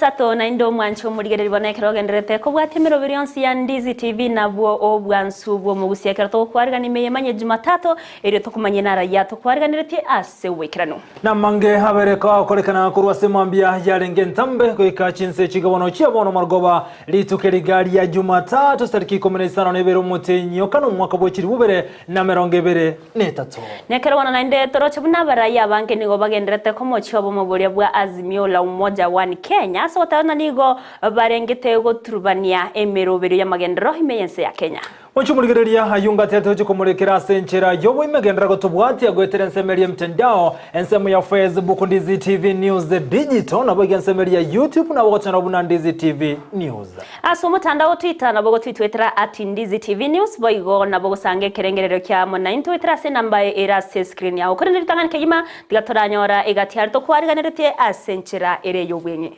Jumatatu naende omwanche omorigereria bono ekero ogendererete kobwatia emeroberi yonsi ya Ndizi TV nabwo obwansu bw'omogusia ekero togokwarigania ime yemanye Jumatatu erio tokomanye narayia tokwariganeretie ase oboikeranu. Namange abere koakorekana korwa ase mambia yarenge entambe goika chinse chigabono chia bono marogoba rituko eriga ria Jumatatu tariki 12 omotenyi o kane omwaka bwe chilifu bibere na emerongo ebere na etato. Nekero bono naende toroche buna abarai abange nigo bagendererete komochia obomo boria bwa Azimio la Umoja One Kenya ase ogoteba ng'a nigo barengete goturubania emeroberio y'amagenderero ime y'ense ya Kenya. Mochie omorigereria ayio ngatete oche komorekera ase enchera y'oboime genderera gotobwatia goetera ensemo eria emtandao, ensemo ya Facebook Ndizi TV News Digital, naboigo ensemo eria ya YouTube nabo ogochora buna Ndizi TV News. Ase omotandao o Twitter nabo ogotwitwetera at Ndizi TV News, boigo nabo ogosanga ekerengererio kia amo naintwe goetera ase enamba ere ase escreen yao. Korende ritang'ani kegima, tiga toranyora egati aria tokwariganeretie ase enchera ere ey'obweng'e.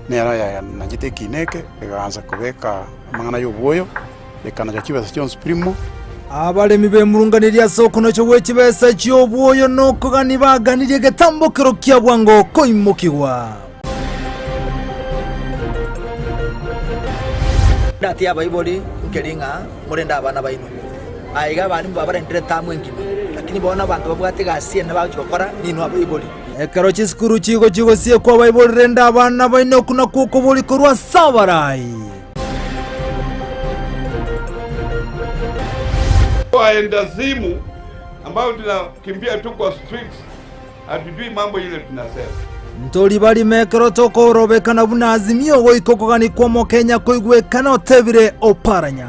Nero yanachete ekiina eke, egaansa kobeka amang'ana y'obwoyo, ekanacha chibesa chionsi primo. Abaremi bemurunganirie ase okonocha gwe chibesa chi'obwoyo na okogania baganirie egetambokero kia bwango koimokigwa. Ndati abaibori nkeri ng'a morende abana baino. Aiga abana mbabarendire etamu engima, lakini bono abanto babwate egasi enene bagochia gokora ninwe abaibori. Ekero chisukuru chigochia gosiekwa abaibori rende abana baino okwo nakwo okoboria korwa ase abarai. Waendazimu ambao tunakimbia tu kwa streets hatujui mambo ile tunasema. Ntori barimo ekero tokorobekana buna Azimio goika okogania kw'Omokenya koigwekana otebire Oparanya.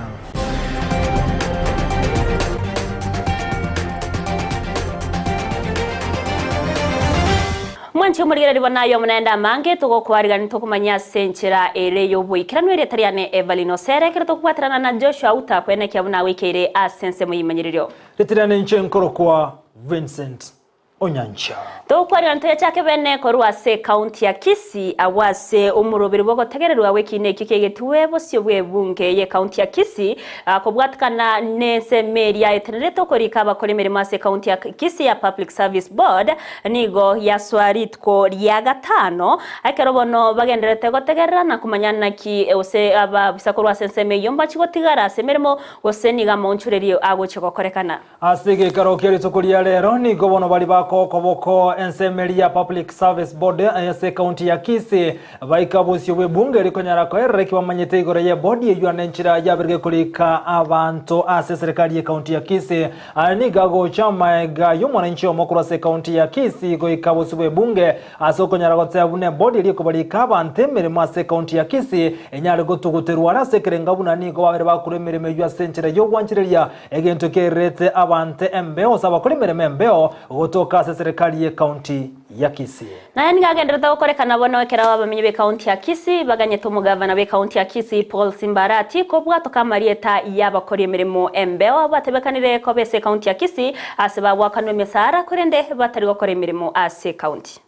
Mwanche omorigereria bono aye omonende amange togokwarigania tokomanya ase enchera ere y'oboikeranu erieta riane Evelyn Osere ekero tokobwaterana na Joshua Uta kwenekia buna agoikeire ase ensemo y'imanyiririo. Ritirane inche nkorokwa Vincent Onyancha. Togokwarigania toyachake bene korwa ase ekaunti ya Kisii agwo ase omoroberi bw'ogotegererwa gw'ekiina ekio kiaigetiwe bosio bw'ebunge y'ekaunti ya Kisii kobwatikana n'ensemo eria etenerete okorika abakora emeremo ase ekaunti ya Kisii ya Public Service Board Nigo yasoa rituko ria gatano, ekero bono bagendererete gotegerera na komanya naki gose ababisa korwa ase ensemo eyio mbachie gotigara ase emeremo, gose nigo amaonchorerio agochia gokorekana. Ase egekaro kia rituko ria rero nigo bono baria bakoa okoboko ensemo eria ya Public Service Board ase ekaunti ya Kisii baika bosio bw'ebunge rikonyara koerera eki bamanyete igoro y'ebodi eyio ande enchera yaberige korika abanto ase eserekari y'ekaunti ya Kisii. Aya nigo agocha amaega y'omwananchi omo korwa ase ekaunti ya Kisii goika bosio bw'ebunge ase okonyara goteba buna ebodi eria ekobarika abanto emeremo ase ekaunti ya Kisii enyare gotuguterwa are ase ekerenga buna nigo babere bakora emeremo eyio ase enchera y'ogwanchereria egento kererete abanto embeo gose abakora emeremo embeo gotoka ase eserekari y'ekaunti ya Kisii. Naye nigo agenderete gokorekana bono ekero abamenyi b'ekaunti ya Kisii baganyete omogavana bw'ekaunti ya Kisii Paul Simbarati kobwatoka amarieta y'abakori emeremo embeo batebekanire koba ase ekaunti ya Kisii ase bagwakanwa emesara korende batari gokora emeremo ase ekaunti.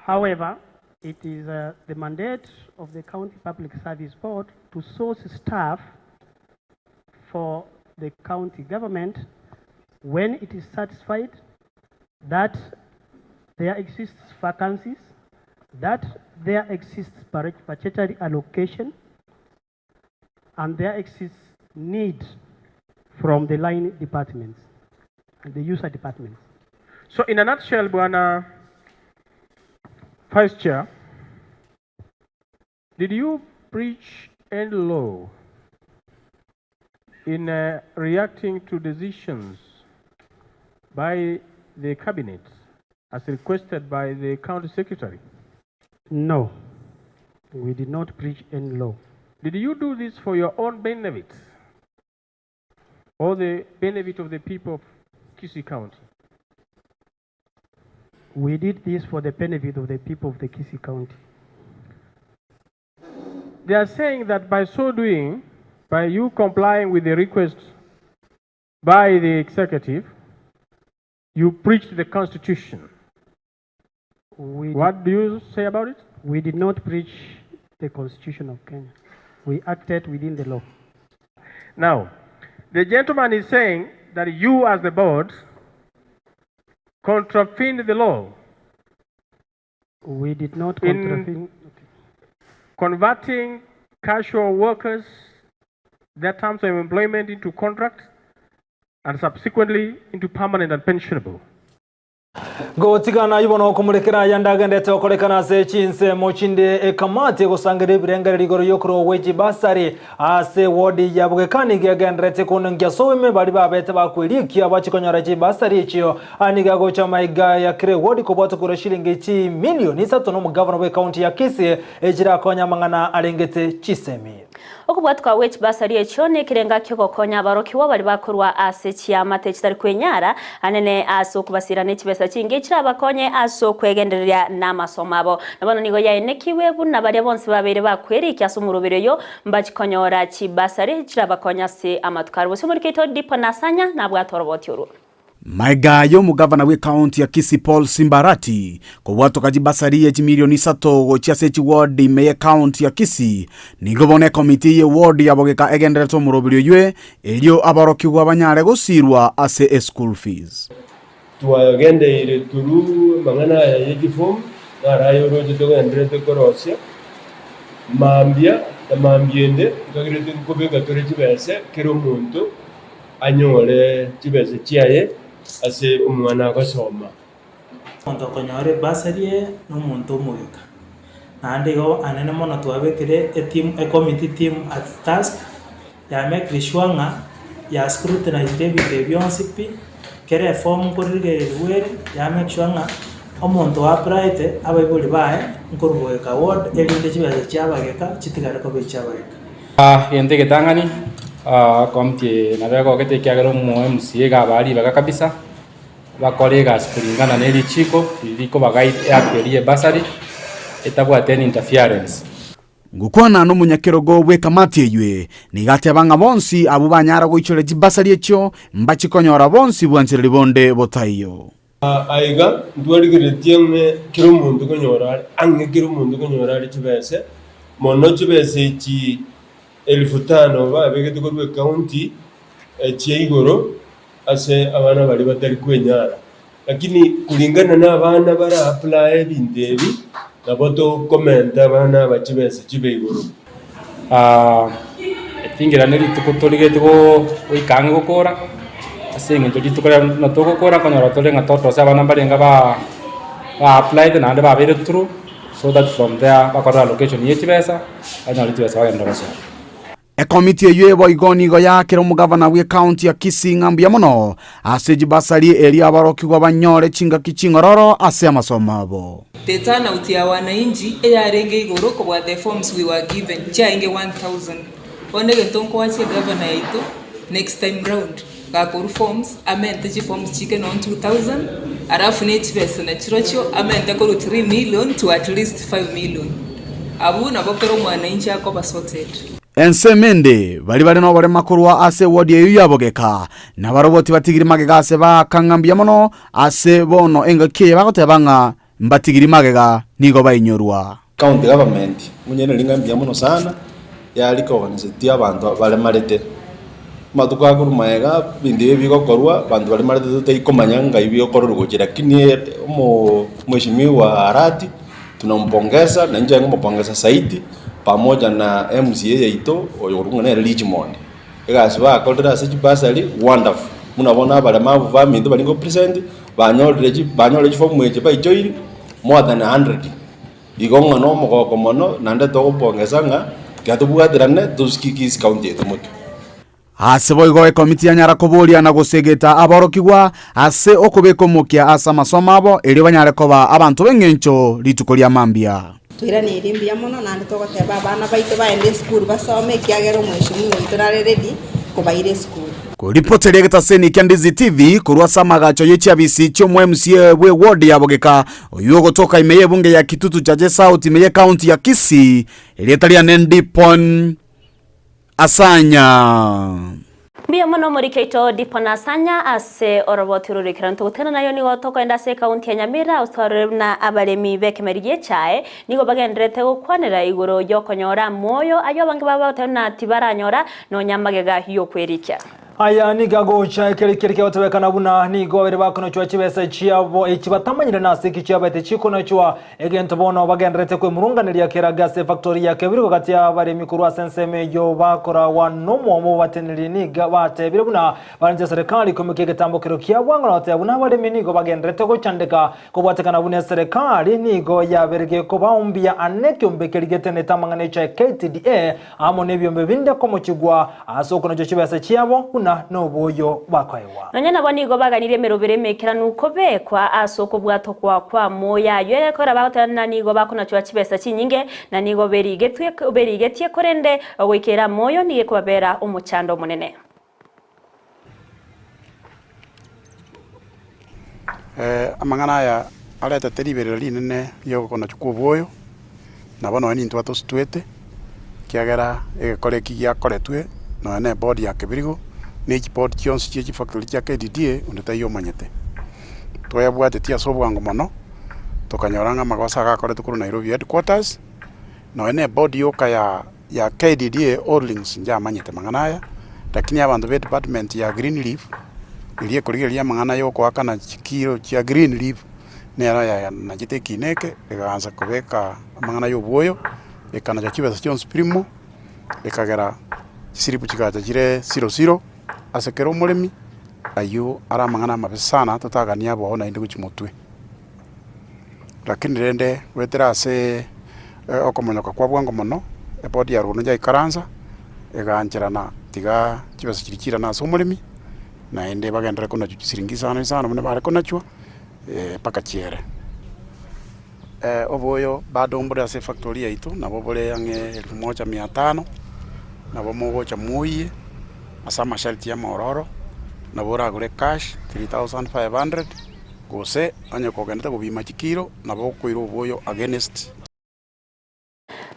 However, it is the mandate of the County Public Service Board to source staff for the county government when it is satisfied that there exists vacancies, that there exists budgetary allocation, and there exists need from the line departments and the user departments. So in a nutshell, Bwana Vice Chair, did you breach any law in reacting to decisions by the cabinet as requested by the county secretary? No, we did not breach any law. Did you do this for your own benefit or the benefit of the people of Kisii County? We did this for the benefit of the people of the Kisii County. They are saying that by so doing, by you complying with the request by the executive, you breached the constitution. What do you say about it? We did not breach the constitution of Kenya. We acted within the law. Now, the gentleman is saying that you as the board contravened the law We did not in contravene. converting casual workers, their terms of employment into contracts, and subsequently into permanent and pensionable. Gotigana aywo bono okomorekera ayande agendete gokorekana ase chinsemo chinde ekamati egosangera ebirengererio igoro y'okorwa gwe chibasari ase ewodi ya Bogekani nigo egenderete konengia soime baria babete bakwerikia bachikonyora chibasari echio nigo agocha maiga ya kera ewodi kobwata korwa shilingi chimilioni isato na omogavana bwe ekaunti ya Kisii echirakonye amang'ana arengete chisemi. Okobwatwa gwe chibasari echio nekerenga kiogokonya abarokigwa baria bakorwa ase chiamate chitari kwenyara anene ase okobasira ne chibesa chinge chirabakonye ase okwegendereria na amasomo abo. Na bono nigo yaenekiwe buna baria bonsi babeire bakwerikia ase omoroberi oyo mbachikonyora chibasari chirabakonya ase amatuko aria. Gose omorikeito Dipo Nasanya nabwate oroboti orwo. Maega y'omogavana bw'ekaunti ya Kisii Paul Simba Arati kobwatoka chibasari ye chimilioni isato gochia ase chiward ime y'ekaunti ya Kisii, nigo bono ekomiti ye ward ya Bogeka egendererete omoroberi oywe erio aborokigwa banyare gosirwa ase eschool fees. Twagendeire through amang'ana aya ye chiform, naro aye oroche togendererete korosia, mambia na mambia ende nkagerete nkobeka tore chibese kera omonto anyore chibesa chiaye ase omwana agosoma. Omonto okonyora ebasari eye nomonto omogeka, naende igo anene mono twabekire eteam ecommittee team at task ya mekire sure ng'a ya scrutinizire ebinto ebi bionsi pi, kera eform nkorigereriwa ere, ya make sure ng'a omonto oappliete abaibori baye nkorwa bogeka ward erinde chibesa chia abageka chitigare koba echia abageka. Egento egetang'ani, committee eye nabo egogete ekiagera omo MCA iga abaa ribaga kabisa, bakore egasi kuringana ne richiko riria rikoba guide eact eria ye bursary, etabwati any interference. Ngokwana nomonyakerogo bw'ekamati eywe, nigo ateba ng'a bonsi abwo banyara goichoria chibasari echio mbachikonyora bonsi bwanchereri bonde botaiyo. Aiga ntwarigereretie ng'a kera omonto konyora are ang'e kera omonto konyora are chibese, mono chibese echi elfu tano babegete korwa ecounty chia igoro ase abana baria batari kwenyara. Lakini kulingana na abana bara apply ebinto ebi, nabo tokomenta abana aba chibesa chibe igoro. Etingera nerituko torigetie goika ang'e gokora, ase eng'encho rituko riria buna togokora nkonyora tore ng'a totose abana mbarenge ba ba applied naende babeire through, so that from there bakore allocation ye chibesa, banyore chibesa bagende gosoma. Ekomiti eyio boigo nigo yaakire omogavana bw'ekaunti ya Kisii ng'a mbuya mono ase chibasari erio aborokigwa banyore chingaki ching'ororo ase amasomo abo. The turnout ya wananchi eyarenge igoro kobua the forms we were given chiarenge 1000. Bono egento nkoachia egavana yaito next time round gakorwa forms amente chiforms chike nonye 2000 alafu ne chibesa nachirochio amente korwa 3 million to at least 5 million. Abwo nabo kera omwananchi akoba sorted. Ensemo ende, baria bare noborema korwa ase ewodi eyio ya bogeka, nabarobwo tibatigiri magega ase baaka ng'a mbuya mono ase bono engaki eye bagoteba ng'a mbatigiri magega nigo bainyorwa. County government monyene ring'a mbuya mono sana, yarikoganisetie abanto baremarete. Amatuko akorwa magega ebinto ebi bigokorwa abanto baremarete totaikomanya ngai bigokorerwa gochia lakini omo mweshimiwa Arati tunampongeza na inche nkomopongeza zaidi pamoja na MCA yaito oyo okorokwa ng'a nere Richmond. Egasi bakorire ase chibasari wonderful, buna bono abaremabu baminto baria nkopresent banyorire chi banyorire chifomu echi baichoiri more than hundred. Igo ng'a nomogoko mono naende togopongesa ng'a tiga tobwaterane tosukie Kisii county yaito motwe. Ase boigo ekomiti yanyara koboria na gosegeta aborokigwa ase okobeka omokia ase amasomo abo, erio banyare koba abanto b'engencho rituko ria mambia. Toiraneirie mbuya mono naende togoteba abana baito baende esukuru basome ekiagera omweshimiwa oito nare ready kobaira esukuru. Koripoteria egetaseni kia Ndizi TV korwa ase amagacho ye chiabisi chi'omo MCA bwe ward ya Bogeka oyio ogotoka ime y'ebunge ya Kitutu Chache South ime y'ecounty ya Kisii erieta riane Ndipon Asanya. Mbuya mono omoriki oito Dipon Asanya ase oroboti oro roikeranu togotera nayo nigo tokoenda ase ekaunti ya Nyamira ase twarorire buna abaremi b'ekemeri gi'echae nigo bagendererete gokwanera igoro y'okonyora amoyo ayio abange babo bagoteba buna tibaranyora nonya amagega y'okwerikia. Aya nigo agocha ekero ekeri kegotebekana buna nigo babere bakonochwa chibesa chiabo echi batamanyire nase eki chiabete chikonochwa. Egento bono bagendererete kwemurunganeria keraga ase efactori ya Kebirigo gati y'abaremi korwa ase ensemo eyio bakoragwa nomwomo bobateneneri nigo batebire buna baranche serikali koimokia egetambokero kia bwango na goteba buna abaremi nigo bagendererete gochandeka kobwatekana buna eserekari nigo yabere gekobaombia ane ekeombe keria getenenete amang'ana echa KTDA amo nebiombe binde komochigwa ase okonochwa chibesa chiabo buna noboyo bakoegwa. Nonya nabo nigo baganirie emerobera emeikeranu kobekwa ase okobwatokwa kw'amoyo ayio, egekogera bagotebanana nigo bakonachwa chibesa chinyinge, na nigo berigetwe berigetie, korende goikera amoyo nigo ekobabera omochando omonene. Amang'ana aya aretete riberera rinene ri'ogokonachwa kw'obwoyo, nabo nonya nintwe atositwete, ekiagera egekora eki giakoretwe nonya na eboard ya Kebirigo, na echiboard chionsi chie chifactory chia KDDA onde taiyo omanyete. Twayabwatetie ase obwango mono, tokanyora ng'a amagoso aya agakoretwe korwa Nairobi headquarters, nonya na eboard yoka ya ya KDDA Holdings njamanyete mang'ana aya, lakini abanto be department ya Green Leaf, eria ekorigereria amang'ana ya okoakana chikiro chia Green Leaf, nero yanachete ekina eke, egaansa kobeka amang'ana ya obwoyo, ekanacha chibesa chionsi pi rimo, ekagera chisiripu chigacha chire zero zero, ase kera omoremi, aywo are amang'ana amabe sana totagania abao naende gochia motwe. Lakini rende goetera ase okomonyoka kwa bwango mono, ebodi ya rogoro yaikaransa, egaancherana tiga chibesa chiria chiirane ase omoremi, naende bagenderere konachwa chisiringi isano isano buna bare konachwa mpaka chiere. Oboyo bado mbore ase efactory yaito, nabo bore ang'e elfu moja mia tano, nabo mogocha mwoyie ase amasharti amaororo, nabo oragore cash 3500. Gose onye kogenderete gobima chikiro, nabo okoira oboyo against.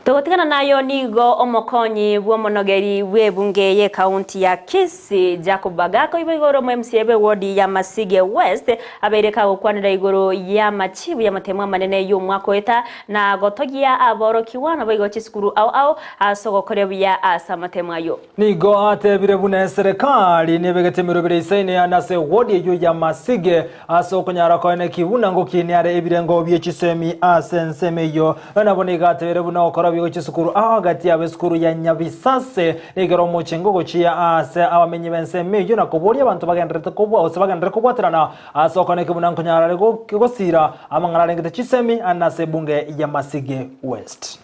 Togotigana nayo nigo omokonyi bw'omonogeri bw'ebunge y'ekaunti ya Kisii Jacob Bagaka oibo igoro omo MCA bw'ewodi ya Masige West abeire kagokwanera igoro y'amachibu y'amatemo amanene y'omwaka oeta na gotogia aborokigwa naboigo chisukuru ao ao ase ogokoria buya ase amatemo ayio. Nigo atebire buna eserekari nebegete emerobere isaine yane ase ewodi eyio ya Masige ase okonyara koeneki buna ngokinia are ebirengo bie chisemi ase ensemo eyio. Nabo nigo atebire buna okora bigo chisukuru ao agati yabo esukuru ya Nyabisase negere omochengo gochia ase abamenyi b'ensemo eyio na koboria abanto bagendererete kobua gose bagenderere kobwaterana ase okoeneki buna nkonyara are gosira amang'ana arengete chisemi ande ase ebunge ya Masige West.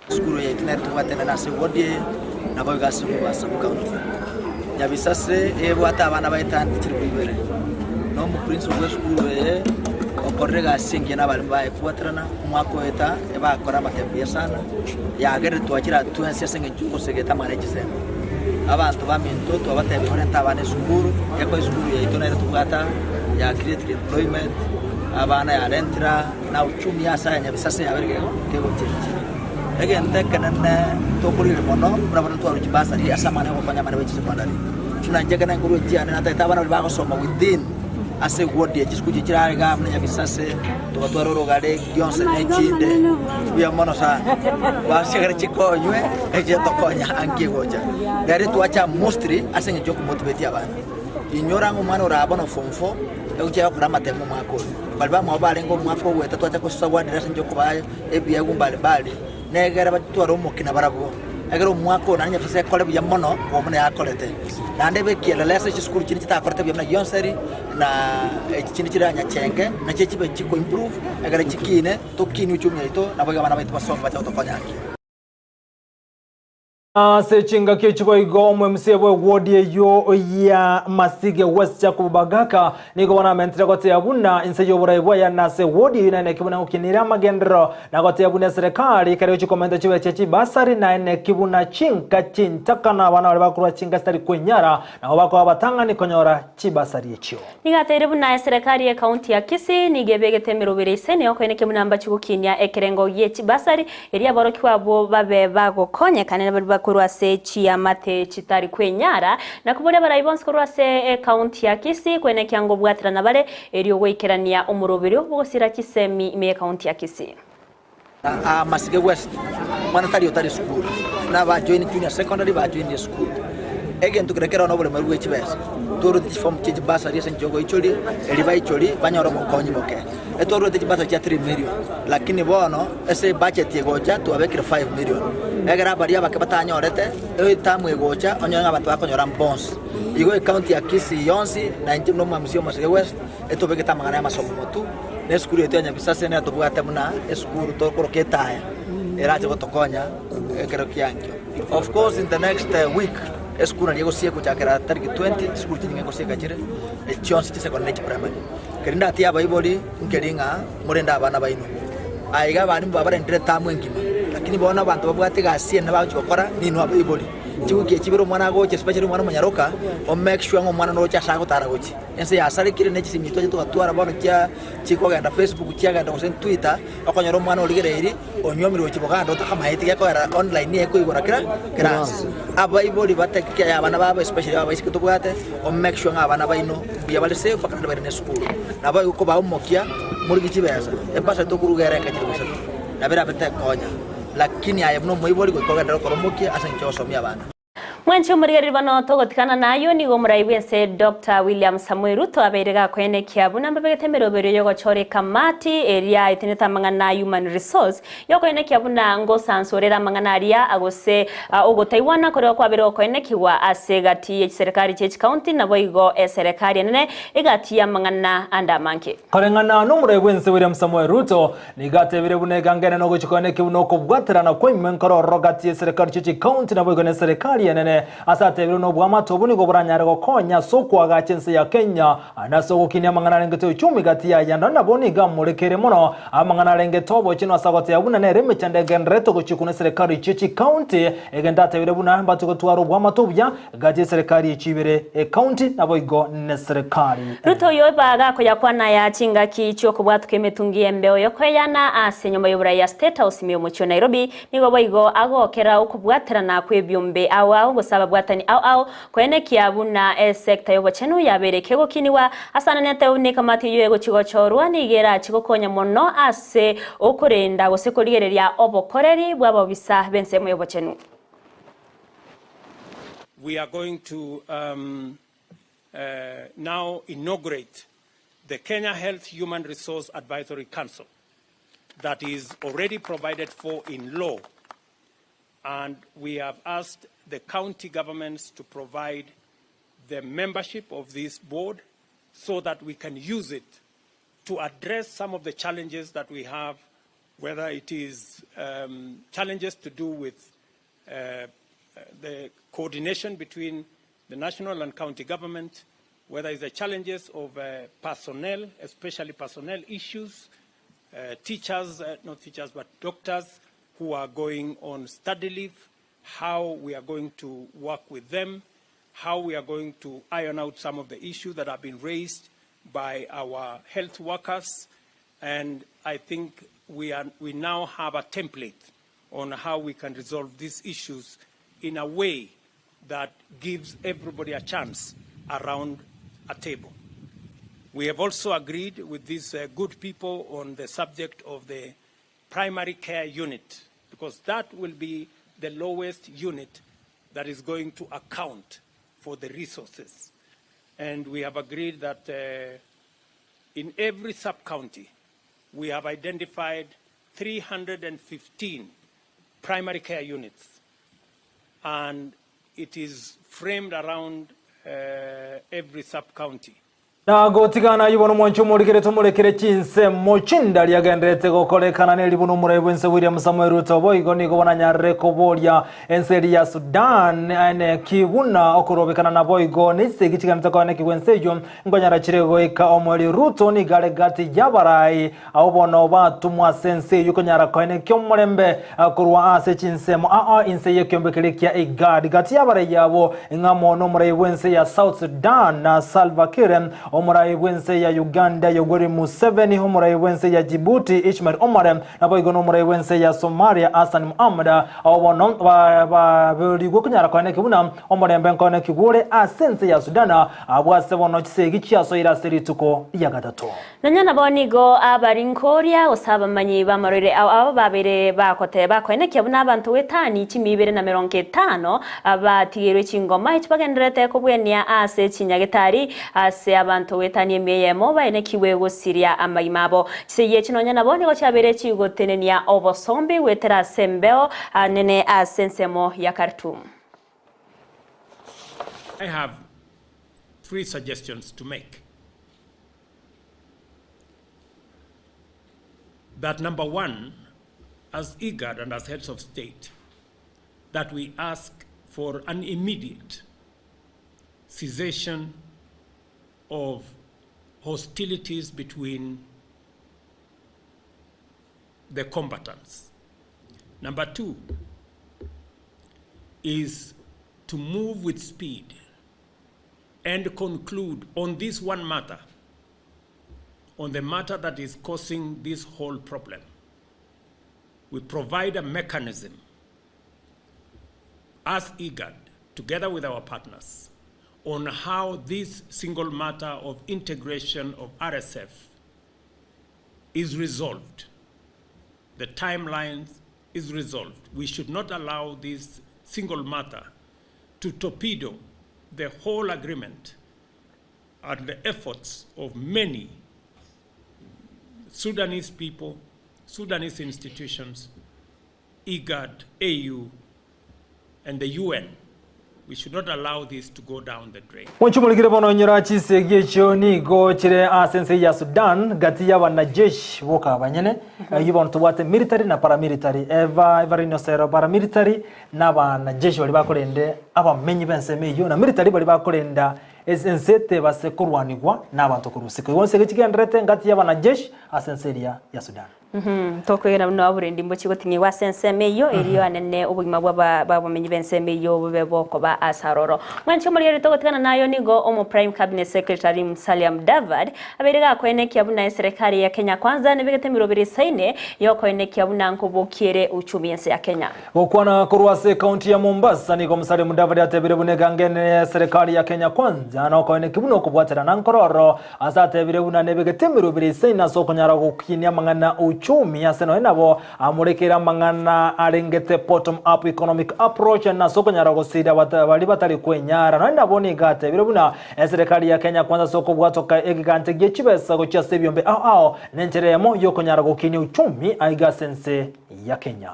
Esukuru eye nere tobwate ase eward eye naboigo ase Mombasa sub county. Nyabisase ebwate abana baetani chilifu ibere na omoprinciple bwa esukuru eye okorire egasi engiya na abalimu baye kobwaterana omwaka oeta ebakora amatemo buya sana yagerire twachire aa twensi ase eng'encho yokosegeta amang'ana ya chisemi. Abanto baminto twabatebia barente abana esukuru, ekero esukuru yaito nere tobwate aa ya created employment abana yarentire aa. na uchumi ase aya Nyabisase yabeire kegochenchia. Egento ekenene tokorigereria mono buna bono twarwa chibasari ase amang'ana yogokonya abana be chisecondary. Buna inche ekero nkorwa echiane natagete abana baria bagosoma within ase eward eye chisukuru chiria chirare igaa buna Nyabisase, togatwara Orogare, gionsi na echinde, mbuya mono sana. Basiagere chikonywe echiria tokonya anki egocha. Nere twacha mostly ase eng'encho yokomotivate abana. Inyora ng'a omwana ore aa bono form four, egochia gokora amatemo omwaka oyo. Baria bamwabo barenge omwaka ogoeta twacha gosagwanera ase enchera y'okobaa ebiegwa mbare mbare, na egere batware omokina barabwo. Egere omwaka oyo naende Nyasae ekore buya mono kobua buna yakorete. Naende ebe ekieleleso chisukuru chinde chitakorete buya buna Gionseri, na echi chinde chire Nyachenge, nachio chibe chiko improve, egere chikine, tokinie uchumi yaito, naboigo abana baito basome bache gotokonya ake. Ase chingaki echi boigo omo-MCA bw'ewodi eyio ya Masige West Jacob Bagaka nigo bono amentire gotebia buna inse y'oborai bwaye ase ewodi eyio naeneki buna gokinire amagenderero na gotebia buna eserekari ekero egochia komenta chibe chia chibasari naeneki buna chinka chintaka na abana baria bakorwa chinka chitari kwenyara nabo bakoba abatang'ani konyora chibasari echio. Nigo ateire buna eserekari y'ekaunti ya Kisii nigo ebegete emerobere iseni okoenekia buna mbachi gokinia ekerengo gie chibasari erio aborokigwa abwo babe bagokonyekana na baria bakorwa ase chiamate chitari kwenyara na koboria abarai bonsi korwa ase ekaunti ya Kisii koenekia ngobwaterana bare erio goikerania omoroberio bw'ogosira chisemi ime y'ekaunti ya Kisii. Aa Masige West, omwana tari otari esukuru, buna abajoini junior secondary bajoinire esukuru. Egento keria kere noboremo bwe chibesa, twarwete chifomu chie chibasari ase enchera yogoichoria, erio baichorie banyore obokonyi boke. Etwarwete chibasari chia 3 million, lakini bono ase ebudget egocha twabekire 5 million. Egere abaria abake batanyorete, etamu egocha onyore ng'a abanto bakonyora bonsi. Igo ecounty ya Kisii yonsi, na inche buna omwamisi o Masige West, etobegete amang'ana y'amasomo motwe, na esukuru yaito ya Nyabisase nero tobwate buna esukuru tokoroka etaya, erache gotokonya ekero kia ankio. Of course in the next week esukuru naria egosieka gochakera tariki 20, chisukuru chinyinge ngosieka chire, chionsi chisecondary ne chiprimary. Keri ndatie abaibori nkeri ng'a morende abana baino. Aye iga abalimu babarendire etamu engima, lakini bono abanto babwate egasi enene bagochia gokora ninwe abaibori. Chiwiki echi ibere omwana agocha especially omwana omonyaroka, o make sure ng'a omwana noroche ase agotara gochia. Ense yasarekire ne chisimi twacha togatwara bono chia chikogenda Facebook chiagenda gose Twitter, okonyora omwana origereiri onyuomire gochia boganda otakamaeti gekoera online ekoigora kera kera ase. Abaibori batake care ya abana babo especially abaiseke tobwate, o make sure ng'a abana baino mbuya bare safe mpaka naende bairane esukuru. Nabo igo kobaa omokia morigie chibesa, ebasari tokoruga ere enka chilifu isato, nabo erabe tekonya, lakini aye buna omoibori goika ogenderere okore omokia ase eng'encho yogosomia abana. Mwanche omorigereria bono togotigana nayio nigo omorai bw'ense Doctor William Samoei Ruto abeire gakoenekia buna mbabegete emeroberio yogochora ekamati eria etenete amang'ana a Human Resource yokoenekia buna ngosansorera amang'ana aria gose ogotaigwana koria kwabeire gokoenekigwa ase egati ye chiserekari chie chikaunti naboigo eserekari enene egati y'amang'ana ande amange. Koreng'ana nomorai bw'ense William Samoei Ruto, Nigo atebire buna eganga enene ogochia koenekigwa buna okobwaterana kwa ime nkoro ororo gati y'eserekari chie chikaunti naboigo neserekari enene. Ase atebire buna oboamate obo nigo boranyare gokonya ase okoagacha ense ya Kenya na ase ogokinia amang'ana arengete uchumi gati yaye ande nabo nigo amorekeire mono amang'ana arengete obochenu ase agoteba buna nere emechando egendererete gochikwa neserekari chie chikaunti egento atebire buna mbache gotwara oboamate obuya Gati y'eserekari echi ibere, ekaunti naboigo neserekari. Ruto oyo bagakoyakwana aya chingaki chi'okobwatuka emetungi y'embeo y'okoeyana ase enyomba y'oborai ya State House ime y'omochie o Nairobi, nigo boigo agokera okobwaterana kw'ebiombe ao ao gose ababwatani ao ao koenekia buna esecta y'obochenu yabeire kegokinigwa ase ananete buna ekamati eyio egochi gochorwa nigo erachi gokonya mono ase okorenda gose korigereria obokoreri bw'abobisa b'ensemo y'obochenu. We are going to um, uh, now inaugurate the Kenya Health Human Resource Advisory Council that is already provided for in law. And we have asked the county governments to provide the membership of this board so that we can use it to address some of the challenges that we have, whether it is um, challenges to do with uh, the coordination between the national and county government, whether it's the challenges of uh, personnel, especially personnel issues, uh, teachers, uh, not teachers, but doctors who are going on study leave, how we are going to work with them, how we are going to iron out some of the issues that have been raised by our health workers. And I think we, are, we now have a template on how we can resolve these issues in a way that gives everybody a chance around a table. We have also agreed with these uh, good people on the subject of the primary care unit, because that will be the lowest unit that is going to account for the resources. And we have agreed that uh, in every sub-county, we have identified 315 primary care units. And it is framed around uh, every sub-county. Na gotigana ayio bono mwanche omorikere tomorekere chinsemo chindari agenderete gokorekana neri buna omorai bw'ense William Samoei Ruto boigo nigo bonanyarire koboria ense eria ya Sudan neki buna okorobekana naboigo nechisegi chiganete koenekigwa ense eyio Nkonyara chire goika omoerio Ruto nigo are gati y'abarai abwo bono batomwa ase ense eyio konyara koenekia omorembe korwa ase chinsemo ao inse y'ekeombe keria kia IGAD. Gati y'abarai abwo ng'amo nomorai bw'ense ya South Sudan Salva Kiir Omorai bw'ense ya Uganda Yoweri Museveni, omorai bw'ense ya Djibouti Ismail Omar, naboigo nomorai bw'ense ya Somalia Hassan Mohamud. Abwo bono baberigwe konyara koeneki buna omorembe nkoenekigwe ore ase ense ya Sudan, abwo ase bono chisegi chiasoire ase rituko ria gatato. Nonya nabo nigo abarinkoria gose abamanyi b'amarwaire ao aba babeire bagoteba koenekia buna abanto goetani chimi ibere na merongo etano batigeirwe chingoma echi bagendererete kobwenia ase chinyagetari ase abanto goetania emia eyemo baenekigwe gosiria amagima abo. Chisegi echi nonya nabo nigo chiabeire chigotenenia obosombi goetera ase embeo nene ase ensemo ya Khartoum. I have three suggestions to make. That number one, as IGAD and as heads of state, that we ask for an immediate cessation of hostilities between the combatants. Number two is to move with speed and conclude on this one matter, on the matter that is causing this whole problem. We provide a mechanism as IGAD, together with our partners, on how this single matter of integration of RSF is resolved. The timelines is resolved. We should not allow this single matter to torpedo the whole agreement and the efforts of many Sudanese people, Sudanese institutions, IGAD, AU, and the UN. We should not allow this to go down the drain. Mwanchumulikire bono nyora chisegi echio nigo chire ase ense ya Sudan gati y'abanajeshi boka abanyene eyio bono tobwate military na paramilitary eva Everine Osero paramilitary na abanajeshi baria bakorende abamenyi b'ensemo eyio na military baria bakorenda ense tebase korwanigwa na abanto korwa isiko. Igo ense chigendererete ngati y'abanajeshi ase ense eria ya Sudan. Tokwegena buna oborendi mbochie goting'igwa ase ensemo eyio, erio anene obogima bw'abamenyi b'ensemo eyio bobe bokoba ase aroro. Mwanche omoriereri togotigana nayo nigo omo Prime Cabinet Secretary Musalia Mudavadi abeire gakoenekia buna eserekari ya Kenya Kwanza nebegete emeroberi esaine yokoenekia buna nkobokiere uchumi ense ya Kenya. Gokwana korwa ase ekaunti ya Mombasa nigo Musalia Mudavadi atebire buna egango enene y'eserekari ya Kenya Kwanza nokoenekia buna okobwaterana nkororo Ase atebire buna nebegete emeroberi esaine ase okonyara gokinia amang'ana uchumi ase nonya nabo amorekeire amang'ana arengete bottom up economic approach na ase okonyara gosira baria batari kwenyara. Nonya nabo nigo atebire buna eserekari ya Kenya Kwanza ase okobwatoka egegante gie chibesa gochia ase ebiombe ao ao nenchera eyemo yokonyara gokinia uchumi aiga ase ense ya Kenya.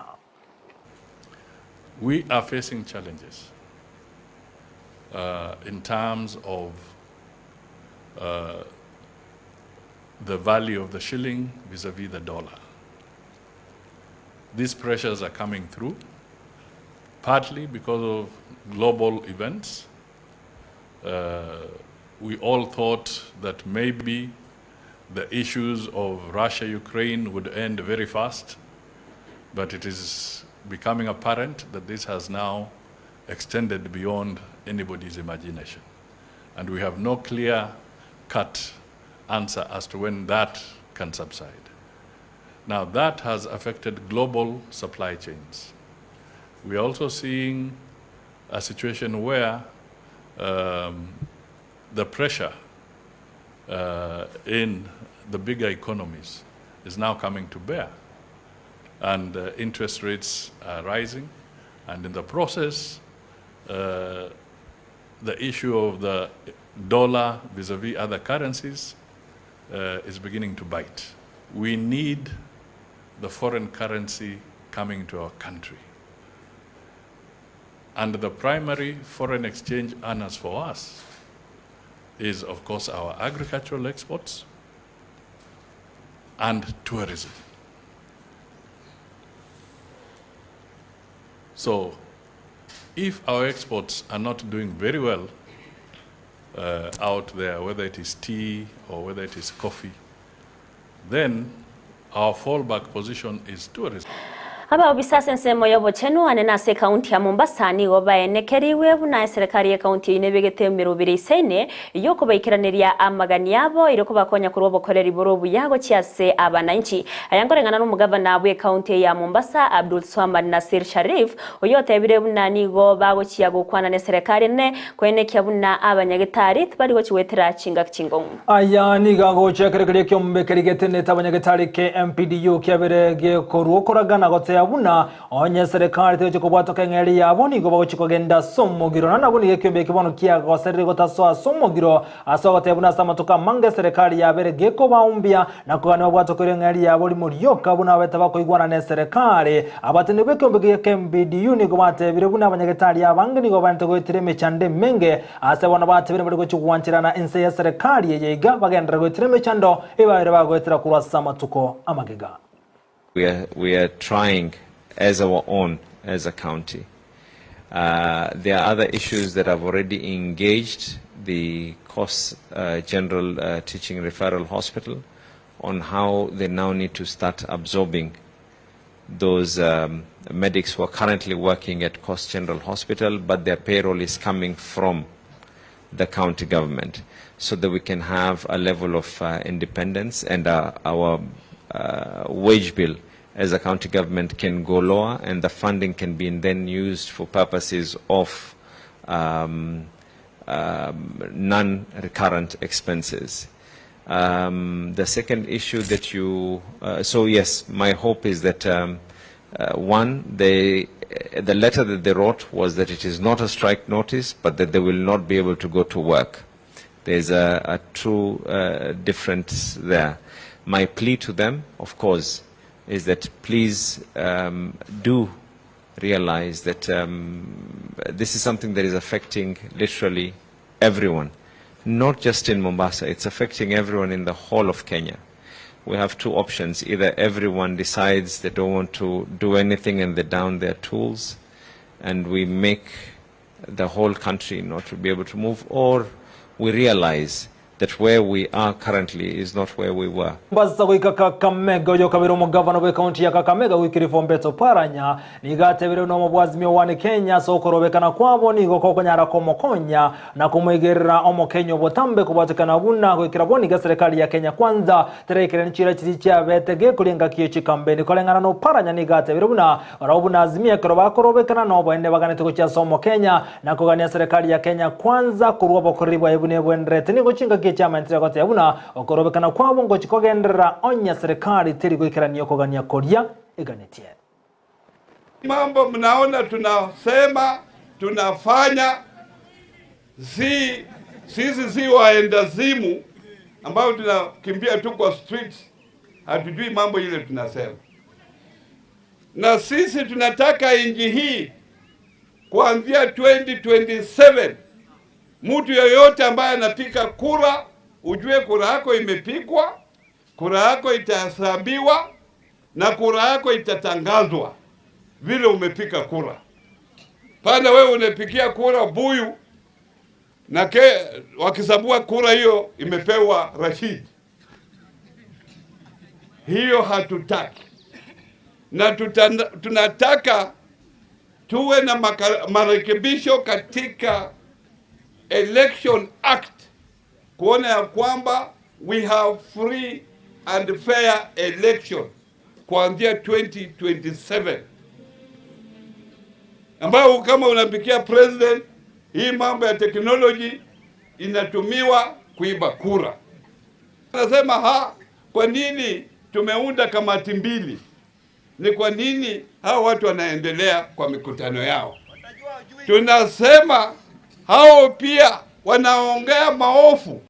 We are facing challenges uh, in terms of uh, the value of the shilling vis-a-vis the dollar. These pressures are coming through partly because of global events. Uh, we all thought that maybe the issues of Russia-Ukraine would end very fast, but it is becoming apparent that this has now extended beyond anybody's imagination. And we have no clear cut answer as to when that can subside. Now, that has affected global supply chains. We are also seeing a situation where um, the pressure uh, in the bigger economies is now coming to bear. And uh, interest rates are rising. And in the process, uh, the issue of the dollar vis-a-vis other currencies uh, is beginning to bite. We need the foreign currency coming to our country. And the primary foreign exchange earners for us is, of course, our agricultural exports and tourism. So, if our exports are not doing very well uh, out there, whether it is tea or whether it is coffee, then our fallback position is tourism. Abaobisa ase ensemo ya obochenu anene ase ekaunti ya Mombasa nigo baenekeriwe buna eserekari y'ekaunti eyio nebegete emerobere isaine yokobaikeraneria amagani abo erio kobakonya korwa obokoreri bore obuya gochia ase abananchi. Aya nkoreng'ana nomogavana bw'ekaunti eye ya Mombasa Abdulswamad Nassir Sharif oyio otebire buna nigo bagochia gokwana neserekari ene koenekia buna abanyagetari tibari gochi goetera chingaki chingong'u. Aya nigo agocha ekero keria ekiombe keria getenete abanyagetari KMPDU kiabere gekorwa okoragana gotea buna onye eserekari tegochia kobwatoka eng'eria yabo nigo bagochia kogenda ase omogiro. Na nabwo nigo ekiombe eke bono kiagoserire gotasoa ase omogiro ase ogoteba buna ase amatuko amange eserekari yabere gekobaumbia na kogania babwatokeire eng'eria yabo rimo rioka buna babete bakoigwana neserekari. Abateneneri b'ekiombe gia KMPDU nigo batebire buna abanyagetari abange nigo babanete goetera emechando emenge Ase bono batebire bari gochia gwancherana inse y'eserekari eye iga bagenderere goetera emechando ebabeire bagoetera korwa ase amatuko amagega. We are, we are trying as our own as a county. Uh, there are other issues that have already engaged the Coast uh, General uh, Teaching Referral Hospital on how they now need to start absorbing those um, medics who are currently working at Coast General Hospital, but their payroll is coming from the county government so that we can have a level of uh, independence and uh, our uh, wage bill as a county government can go lower and the funding can be then used for purposes of um, um, non-recurrent expenses. Um, the second issue that you, uh, so yes, my hope is that um, uh, one, they, the letter that they wrote was that it is not a strike notice, but that they will not be able to go to work. There's a, a true uh, difference there. My plea to them, of course, is that please um, do realize that um, this is something that is affecting literally everyone, not just in Mombasa, it's affecting everyone in the whole of Kenya. We have two options. Either everyone decides they don't want to do anything and they down their tools, and we make the whole country not to be able to move, or we realize that where we are currently is not where we were. Mombasa goika Kakamega oyo kabere omogavana bw'ekaunti ya Kakamega Wycliffe Ombetsa Oparanya nigo atebire buna omobwazimia one Kenya ase okorobekana kwabo nigo kokonyara komokonya na komoigerera omokenya obotambe kobwatekana buna goikera bono iga serikali ya Kenya Kwanza terekerani chira chiria chiabete gekoria engaki ye chikampeni koreng'ana na Oparanya nigo atebire buna barabwo buna Azimio ekero bakorobekana noboene baganete gochia ase omokenya Na kogania serikali ya Kenya Kwanza korwa obokoreri bwaye buna ebwenderete nigo chingaki echiamentire goteba buna okorobekana kwabo ngochi kogenderera onye serikali teri goikerania okogania koria eganetie. Mambo mnaona tunasema tunafanya, si sisi si waendazimu ambao tunakimbia tu kwa streets, hatujui mambo ile tunasema. Na sisi tunataka nchi hii kuanzia 2027 mtu yoyote ambaye anapiga kura, ujue kura yako imepigwa, kura yako itahesabiwa na kura yako itatangazwa vile umepiga kura. Pana wewe unapigia kura Buyu na ke wakisabua kura hiyo imepewa Rashid, hiyo hatutaki, na tuta, tunataka tuwe na marekebisho katika Election Act kuona ya kwamba we have free and fair election kuanzia 2027 ambayo kama unampikia president, hii mambo ya teknoloji inatumiwa kuiba kura. Nasema ha, kwa nini tumeunda kamati mbili? Ni kwa nini hao watu wanaendelea kwa mikutano yao? Tunasema hao pia wanaongea maofu.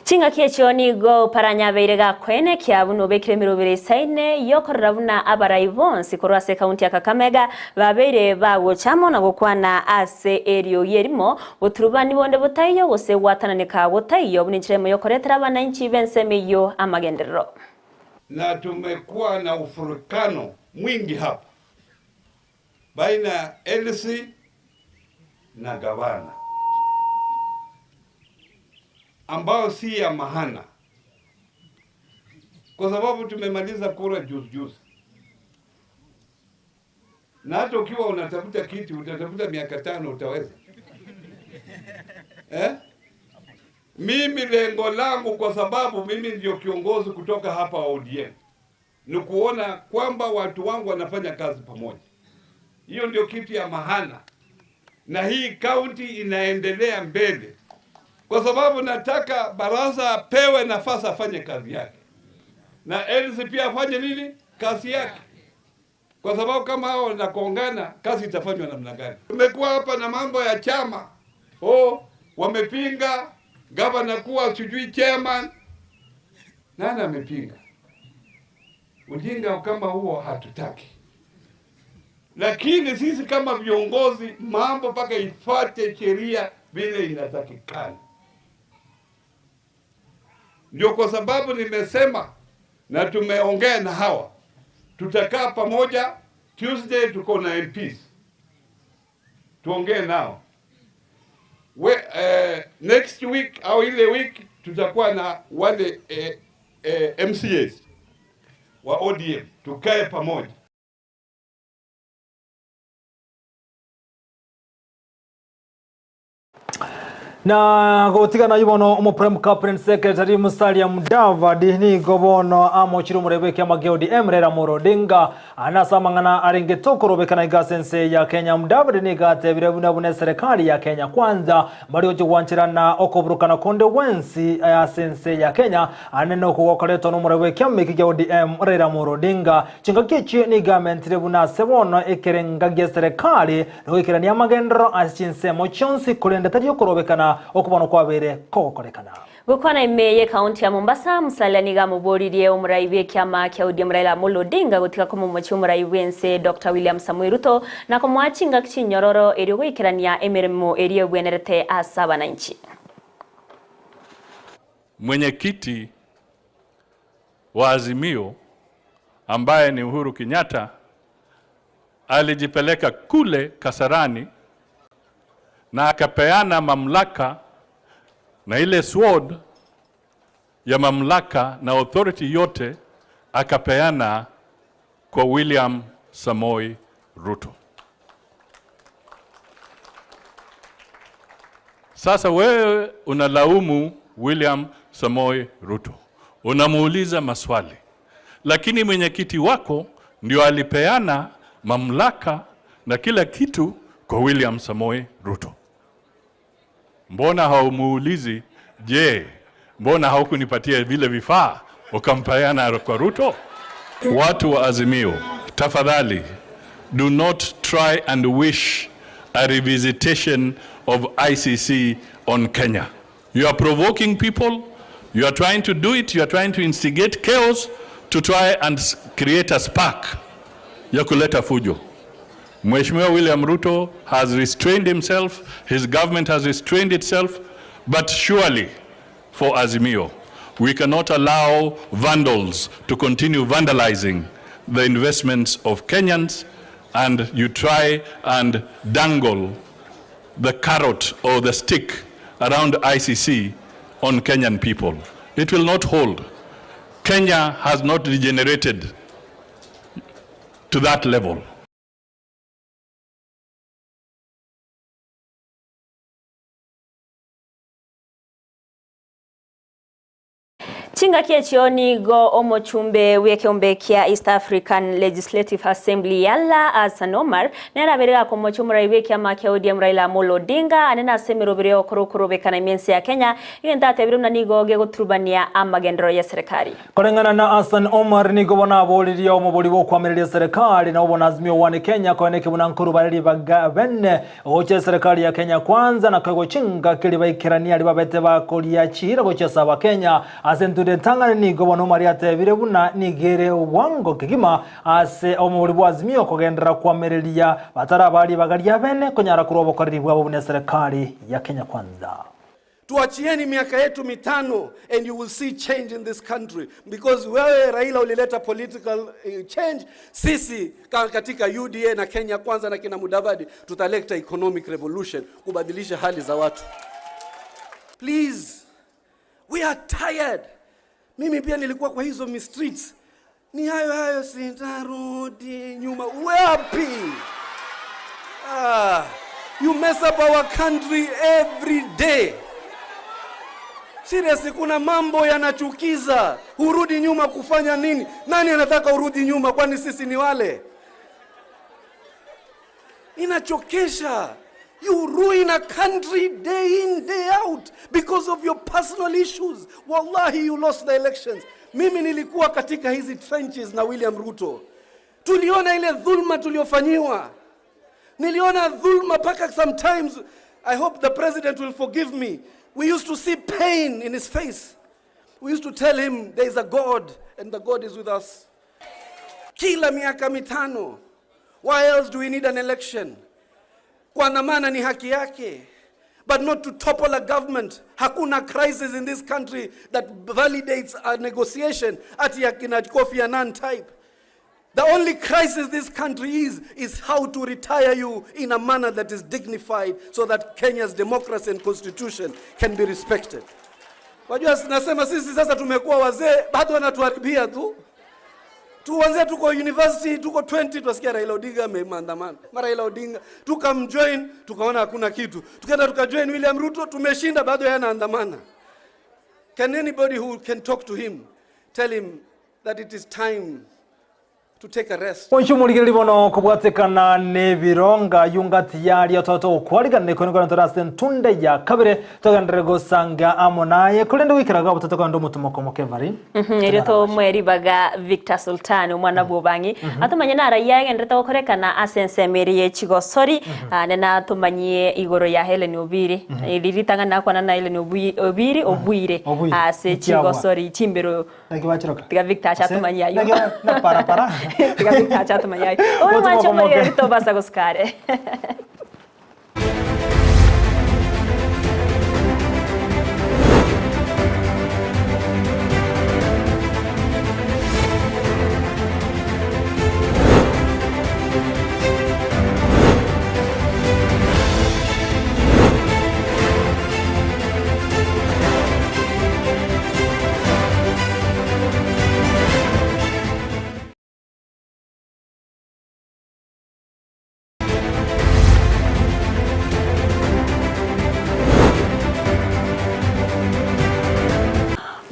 Ching'aki echio nigo Oparanya abeire gakoenekia buna obekire emerobere isaine yokorora buna abarai bonsi korwa ase ekaunti ya Kakamega babeire bagocha amo na gokwana ase eriogi erimo boturubani bonde botaiyo gose gwatananeka gotaiyo buna enchera emo yokoretera abananchi b'ensemo eyio amagenderero. Na tumekuwa na ufurikano mwingi hapa baina ya LC na gavana ambao si ya maana, kwa sababu tumemaliza kura juzi juzi. Na hata ukiwa unatafuta kiti utatafuta miaka tano utaweza eh? Mimi lengo langu, kwa sababu mimi ndio kiongozi kutoka hapa ODM, ni kuona kwamba watu wangu wanafanya kazi pamoja. Hiyo ndio kitu ya maana, na hii kaunti inaendelea mbele, kwa sababu nataka baraza apewe nafasi afanye kazi yake, na LC pia afanye nini kazi yake, kwa sababu kama hao wanakongana, kazi itafanywa namna gani? Tumekuwa hapa na mambo ya chama, oh, wamepinga gavana kuwa sijui chairman. Nani amepinga? Ujinga kama huo hatutaki, lakini sisi kama viongozi, mambo mpaka ifuate sheria vile inatakikana. Ndio kwa sababu nimesema na tumeongea na hawa, tutakaa pamoja Tuesday, tuko na MPs tuongee nao we, next week au ile week tutakuwa na wale MCAs wa ODM tukae pamoja. Na gotigana yubono omo Prime Cabinet Secretary Musalia Mudavadi nigo bono amochire omorebe ekiama gia ODM Raila Amolo Odinga anase amang'ana arenge tokorobekana igase ense ya Kenya. Mudavadi nigo atebire buna buna eserikali ya Kenya kwanza bari gochia gwancherana okoburukana konde wensi ase ense ya Kenya ane nokogokoretwa na omorebe ekiama eki gia ODM Raila Amolo Odinga. Chingaki echi nigo amentire buna ase bono ekerenga gia eserikali nogoikerania amagendero ase chinsemo chionsi korende tari okorobekana okubona kwabere kogokorekana. Gukwana imeye kaunti ya Mombasa Musalia niga muboririe omurai bw'ekiama kia ODM Raila Amolo Odinga gotiga komomochi omurai bwense Dr. William Samoei Ruto na komwachinga chinyororo erio goikerania emirimo erio ebwenerete ase abananchi. Mwenyekiti wa Azimio ambaye ni Uhuru Kenyatta alijipeleka kule Kasarani na akapeana mamlaka na ile sword ya mamlaka na authority yote akapeana kwa William Samoei Ruto. Sasa wewe unalaumu William Samoei Ruto, unamuuliza maswali, lakini mwenyekiti wako ndio alipeana mamlaka na kila kitu kwa William Samoei Ruto. Mbona haumuulizi, je, mbona haukunipatia vile vifaa ukampeana kwa Ruto? Watu wa Azimio, tafadhali, do not try and wish a revisitation of ICC on Kenya. You are provoking people, you are trying to do it, you are trying to instigate chaos to try and create a spark ya kuleta fujo. Mheshimiwa William Ruto has restrained himself, his government has restrained itself, but surely for Azimio, we cannot allow vandals to continue vandalizing the investments of Kenyans, and you try and dangle the carrot or the stick around ICC on Kenyan people. It will not hold. Kenya has not degenerated to that level. Chingaki echio nigo omochumbe w'ekiombe kia East African Legislative Assembly yala Hassan Omar neraberera komocha omorai bw'ekiama kia ODM Raila Amolo Odinga anene ase emerobere yokorokobekana emiensi ya Kenya egento atebire buna nigo gegoturubania amagendero ya serikali. Koreng'ana na Hassan Omar nigo bona aboririe omobori bwokwamireria serikali na obona Azimio One Kenya koeneke buna nkuru bareri baga bene ogochia serikali ya Kenya kwanza na koigo chingaki baikerania babete bakoria chira gochia saba Kenya ase enture tang'ani nigo bono Omar atebire buna nigere obwango kegima ase omobori bwa Azimio kogendera kwamireria batarabari bagaria bene konyara kurwa obokoreri bwabo buna serikali ya Kenya kwanza. Tuachieni miaka yetu mitano and you will see change in this country, because wewe Raila ulileta political change. Sisi katika UDA na Kenya Kwanza na kina Mudavadi tutaleta economic revolution kubadilisha hali za watu. Please, we are tired. Mimi pia nilikuwa kwa hizo streets. Ni hayo hayo, sitarudi nyuma. Wapi? Ah, you mess up our country every day. Seriously, kuna mambo yanachukiza. Hurudi nyuma kufanya nini? Nani anataka urudi nyuma? Kwani sisi ni wale? Inachokesha. You ruin a country day in, day out because of your personal issues. Wallahi, you lost the elections. Mimi nilikuwa katika hizi trenches na William Ruto. Tuliona ile dhulma tuliofanyiwa. Niliona dhulma mpaka sometimes I hope the president will forgive me. We used to see pain in his face. We used to tell him there is a God and the God is with us. Kila miaka mitano. Why else do we need an election? Kuandamana ni haki yake. But not to topple a government. Hakuna crisis in this country that validates a negotiation ati ya kina Kofi Annan type. The only crisis this country is, is how to retire you in a manner that is dignified so that Kenya's democracy and constitution can be respected. Wajua, nasema sisi sasa tumekuwa wazee, bado wanatuharibia tu. Tuanze tuko university, tuko 20 twasikia Raila Odinga ameandamana. Mara Raila Odinga tukamjoin, tukaona hakuna kitu. Tukaenda tukajoin William Ruto, tumeshinda, bado yeye anaandamana. Can anybody who can talk to him tell him that it is time to take a rest? Mwancho morigereri bono kobwatekana nebironga yungati yaria toto okwarigana ekonekona torase ntunde ya kabere togendere gosanga amo naye korende gwikaraga obototo kando omotumo komoke vari Erio tomweribaga Victor Sultan omwana bwa obangi atumanye naraia agenderete gokorekana ase ensemo eri ya echigosori nena tumanyie igoro ya Helen Obiri riritang'ani nakwana na Helen Obiri obwire Obwire. ase Ikiagwa. chigosori chimbero naki bachiroka tiga Victor achatumanyia ayo na parapara tiga Victor achatumanyia ayo ore Omotumo mwancho komoke. morigereri tobasa gosukare.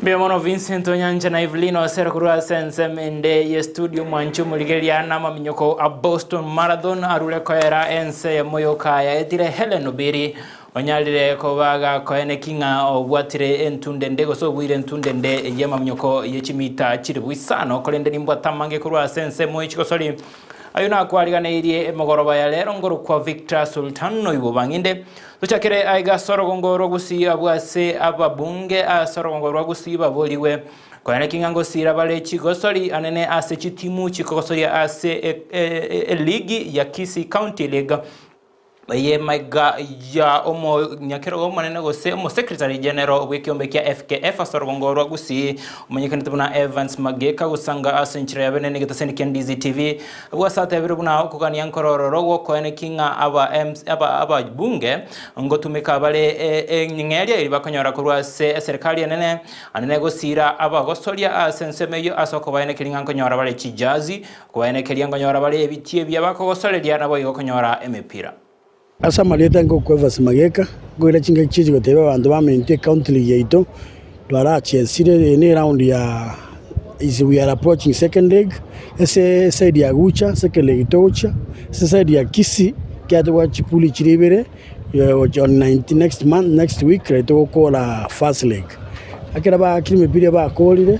Mbuya mono Vincent Onyanja na Evelyn Osero korwa ase ensemo ende ye studio mwanche omorigereria na amaminyoko a Boston Marathon arure koera ense ya moyoka yaetire Helen Obiri onyarire kobaga koeneki ng'a obwatire entunde ende gose obwire entunde ende ya amaminyoko ye chimita chiribu isano korende nimbwate amange korwa ase ensemo echigosori ayo nakwariganeirie emogoroba ya rero ngoro kwa Victor Sultan noibo bang'inde tochakere aiga sorogongo rwa gusii abwo ase ababunge ase orogongo rwa gusii baboriwe koeneki ng'a ngosira bare chigosori anene ase chitimu chikogosoria ase eligi ya Kisii County League eye maiga ya omonyakerogo omonene gose omosecretary general bw'ekiombe kia FKF ase orogongo rwa Gusii omonyekanete buna Evans Mageka gosanga ase enchera ya bene egetaseni kia Ndizi TV abwo ase atebire buna okogania nkorororo gokoeneki ng'a aba M aba ababunge ngotumeka bare eng'eria eri bakonyora korwa ase eserikali enene anene gosira abagosoria ase ensemo eyio ase okobaenekeria ng'a nkonyora bare chijazi okobaenekeria nkonyora bare ebitie ebiya bakogosoreria nabo igo okonyora emepira. Ase amarieta ngokwa Evans Mageka, nkoira chingaki chiachi gotebia abanto baminto ecounty league yaito twarachesire eye ne eround ya is we are approaching second leg, ase eside ya Gucha second leg togochia, ase eside ya Kisii ekiagera tobwate chipuli chiria ibere gochia on 19 next month next week nari togokora first leg. Ekero baakire emepira bakorire,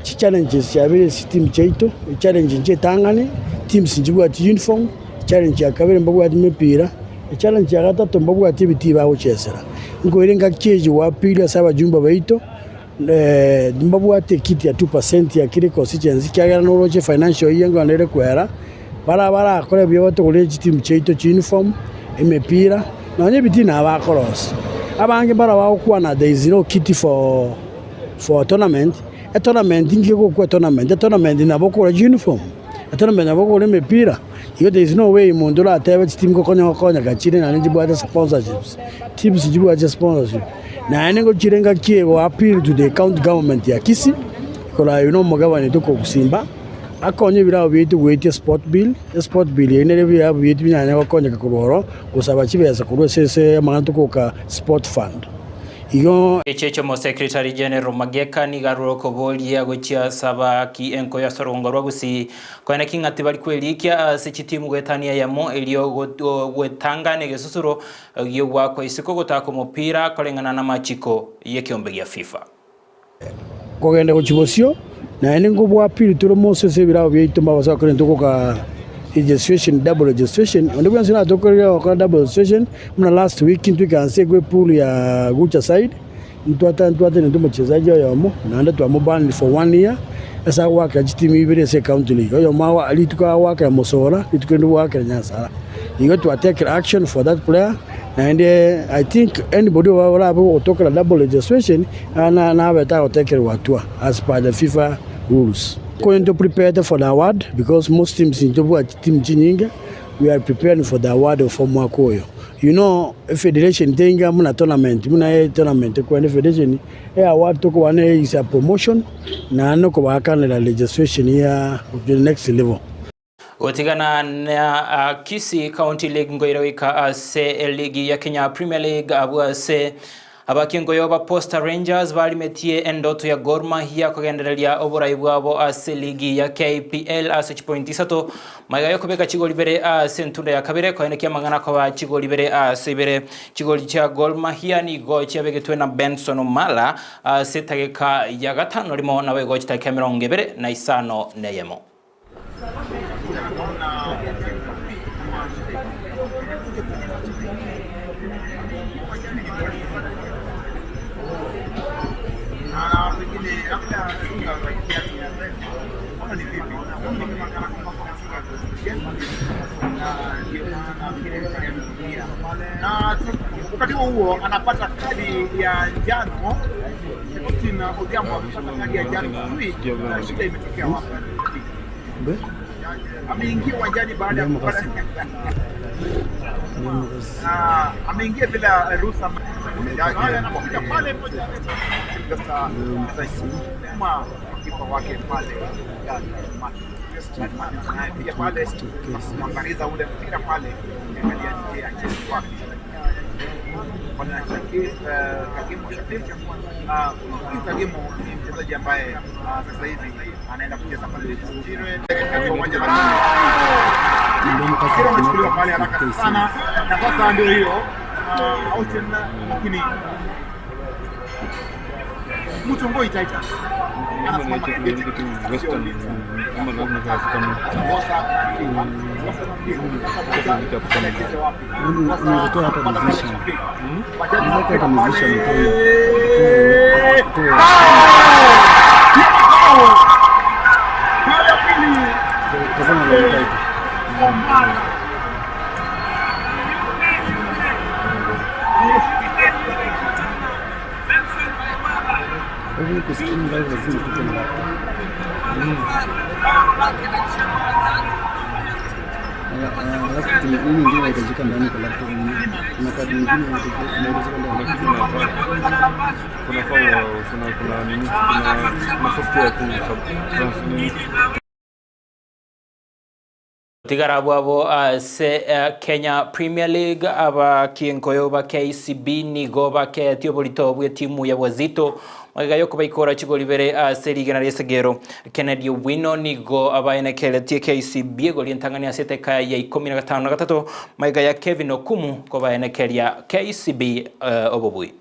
chichallenges chiabeire ase chiteam chiaito, echallenge inche etang'ani, teams nchibwati uniform. Echallenge ya kabere mbabwati mepira, echallenge ya gatato mbabwati ebitii bagochesera. Nkoira engaki eye gwa pili ase abajumbe baito, mbabwate ekiti ya 2% ya kera econstituency ekiagera noroche financial year nkogenda ere kwera, bara barakore buya batogorere chitimu chiaito chiuniform, emepira, nonya ebitii nabo bakorosia. Abange mbaro bagokwana there is no kiti for for tournament, etournament nki egokwa etournament, etournament nabo okogora chiuniform. Etournament nabo okogora emepira, igo there is no way omonto oratebe chitimu gokonya gokonyeka chire naende nchibwate sponsorships, teams nchibwate sponsorship. Naende ngochire ngaki eye go appeal to the county government ya Kisii, korwa aye na omogabane oito Kogusimba, Akonye ebirabo biaito goetia sport bill, esport bill eyio nere ebirabo biaito binyanye gokonyeka korwa oro, gosaba chibesa korwa ase ase amang'ana tokoka sport fund. Igo. Echeche Omosekretari General Mageka nigo arure okoboria gochia ase abaaki enkoyo ase orogongo rwa Gusii koene ki ng'a tibari kwerikia ase chitimu goetania eyemo erio gwetanga negesusuro gi'ogoakwa isiko gotaka omopira koreng'ana namachiko y'ekeombe gia FIFA. Kogenda gochia bosio, naende nkobua pili tore mose ase ebirabo biaito mbabaso gokora intwe goka registration, double registration, onde bwensi oratokorere gokora double registration, buna last week intwe ikaansa ekwe epool ya Gucha side, ntwata ntwatenenete omochezaji oyomo, naende twamobanned for one year, ase agoakera chitimu ibere ase ecounty league, oyomo agoa rituko agoakera Mosora, rituko rinde ogoakera Nyansara. Igo twatekire action for that player, naende I think anybody orabe ogotokera double registration, nabete agotekerwa hatua as per the FIFA rules. Going to prepared for the award because most teams ntobwati team chinyinge, we are preparing for the award of omwaka oyo. You know efederation teinga buna tournament buna etournament ekwenda efederation e award tokobana is a promotion naende okobaakanera registration ya the next level. Gotigana na Kisii County League ngoira goika ase eligi ya Kenya Premier League abwo ase abakingoyo ba Posta Rangers barimetie endoto ya Gor Mahia kogendereria oborai bwabo ase ligi ya KPL ase chipointi isato magega yokobeka chigori ibere ase entunda ya kabere koenekia amang'ana koba chigori ibere ase ibere. Chigori chia Gor Mahia nigo chiabegetwe na Benson Omala ase etageka ya gatano rimo naboigo chitageka emerongo ebere na isano neyemo. Wakati huo huo anapata kadi ya njano. Austin Odhiambo amepata kadi ya njano, sijui shida imetokea wapi. Ameingia uwanjani baada ya kupata na ameingia bila ruhusa. Anapofika pale Sylvester kuma kipa wake pale anayepiga pale kumwangaliza ule mpira pale, angalia je, acheze wapi pale na Shakir Kagemo Shakir. Huyu Kagemo ni mchezaji ambaye sasa hivi anaenda kucheza pale Nigeria katika uwanja wa mpira umechukuliwa pale haraka sana, na sasa ndio hiyo Austin, lakini Mutongoi Titus anasimama kidete Tigara abwo ase Kenya Premier League abakinkoyo ba KCB nigo baketie oborito bwa etimu ya Wazito magega yokobaikora chigori ibere ase rigena ria esegero. Kennedy Owino nigo abaenekeretie KCB egori entang'ani ase eteka ya ikomi na gatano na gatato magega ya Kevin Okumu kobaenekeria KCB obobui.